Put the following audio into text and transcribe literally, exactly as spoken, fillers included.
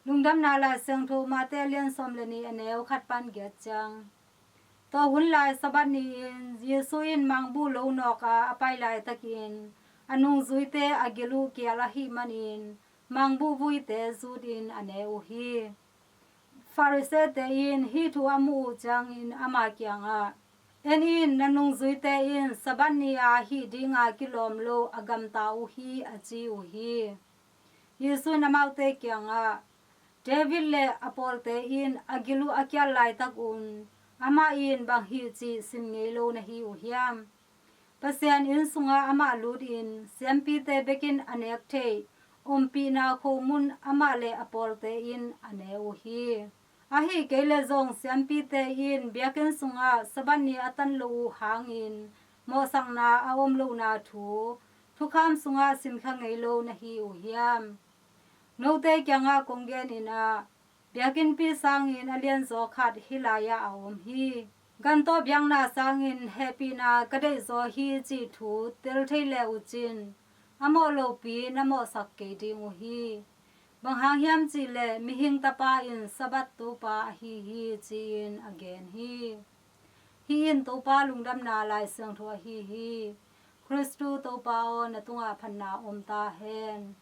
Lungdamna Lai Siangtho Matthew a lian sawm le nih, a neu khat pan giat ciang. Tua hun lai Sabbath ni-in Jesu in mangbuh lo nawka a pai laitakin a nungzuite a gil uh kial ahih manin mangbuh vuite zutin a ne uh hi. Pharisee-te in hih thu a muh uh ciangin ama kiangah, "En in, na nungzuite in Sabbath ni-a hih dinga kilawm lo a gamta uh hi," a ci uh hi. Jesu in amaute kiangah, "David le a pawlte in a gil uh a kial laitakun amah in bang hih cih sim ngei lo na hi uh hiam? Pasian inn sungah amah lutin siampite bekin a nek theih ompihna khomun amah le a pawlte in a ne uh hi. Ahi kei leh zong siampite in biakinn sungah Sabbath ni a tan lo uh hangin mawhsakna a om lohna thu thukham sungah simkhia ngei lo na hi uh hiam? Note kiangah kong genin ah, biakinnpi sangin a lianzaw khat hih lai-ah a om hi. Gan tawh biakna sangin hehpihna ka deihzaw hi cih thu tel thei le uh cin, a mawh lopi na mawhsak kei ding uh hi. Bang hang hiam cih leh Mihing Tapa in Sabbath Topa ahi hi," ci-in a gen hi. Hih in Topa Lungdamna Lai Siangtho ahi hi. Khristu Topa aw, na tungah phatna om ta hen.